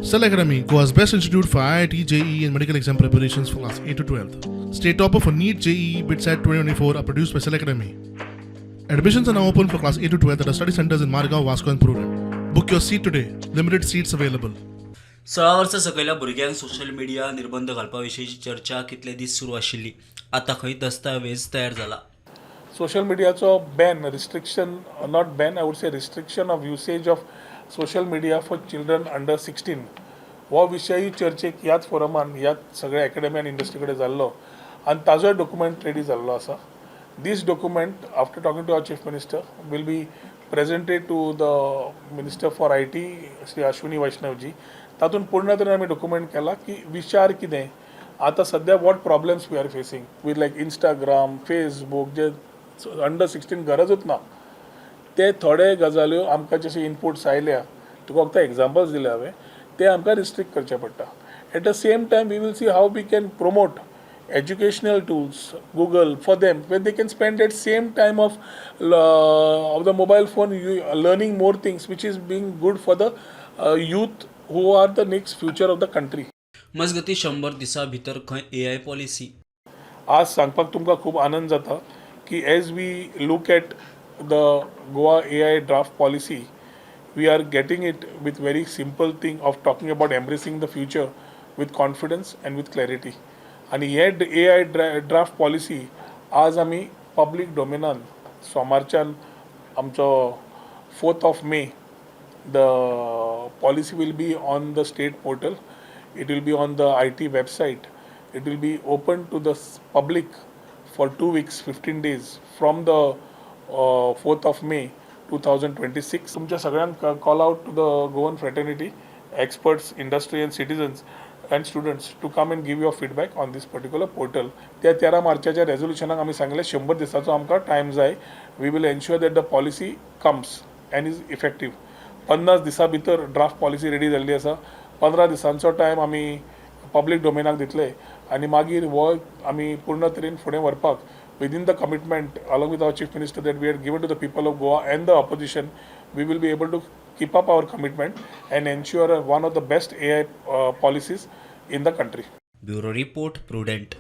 Cell Academy, Goa's best institute for IIT, JEE, and medical exam preparations for class 8 to 12. State topper for NEET, JEE, BITSAT 2024 are produced by Cell Academy. Admissions are now open for class 8 to 12 at our study centers in Margao, Vasco, and Prudent. Book your seat today. Limited seats available. 16 वर्सां सकयल्या भुरग्यांक social media निर्बंध घालपा विशींची चर्चा कितले दीस सुरू आशिल्ली. आतां खंय दस्तावेज तयार जाला. सोशल मिडियाचो ban, restriction, not ban, I would say restriction of usage of social media for children under 16 हो विशयी चर्चेक ह्याच फोरमान, ह्याच सगळ्या एकेडमी आनी इंडस्ट्री कडेन जाल्लो आनी ताजोय डॉक्युमेंट रेडी जाल्लो आसा. This document, after talking to our Chief Minister, will be presented to the Minister for IT, Shri Ashwini वैष्णवजी. तातूंत पूर्ण तरेन आमी डॉक्युमेंट केला की विचार कितें, आतां सद्या what problems we are facing with like Instagram, Facebook, J under 16 गरजूच ना, ते थोडे गजाल्यो आमकां जशे इनपुट्स आयल्या, तुका फक्त एग्जाम्पल्स दिले हांवें, ते आमकां रिस्ट्रिक्ट करचे पडटा. At the same time, we will see how we can promote educational tools, Google, for them, where they can spend that same time of the mobile phone learning more things, which is being good for the youth who are the next future of the country. मजगतीं, 100 दिसां भितर खंय AI policy. आज सांगपाक तुमकां खूब आनंद जाता की as we look at the Goa AI draft policy, we are getting it with very simple thing of talking about embracing the future with confidence and with clarity. आनी हे एआय ड्राफ्ट पॉलिसी आज आमी public डोमेनान सोमारच्यान, आमचो 4th of May, the policy will be on the state portal. It will be on the IT website. It will be open to the public for 2 weeks, 15 days from the 4th of May 2026. तुमच्या सगळ्यांक call out to the Goan fraternity, experts, industry and citizens and students to come and give your feedback on this particular portal. त्या 13 मार्चाच्या रेजोल्युशनाक आमी सांगलें, 100 दिसाचो आमकां time जाय. We will ensure that the policy comes and is effective. 50 दिसां भितर draft policy ready जाल्ली आसा. 15 दिसांचो टायम आमी पब्लीक डोमेनाक दितले आनी मागीर हो आमी पूर्ण तरेन फुडें व्हरपाक within the commitment along with our Chief Minister that we had given to the people of Goa and the opposition, we will be able to keep up our commitment and ensure one of the best AI policies in the country. Bureau report, Prudent.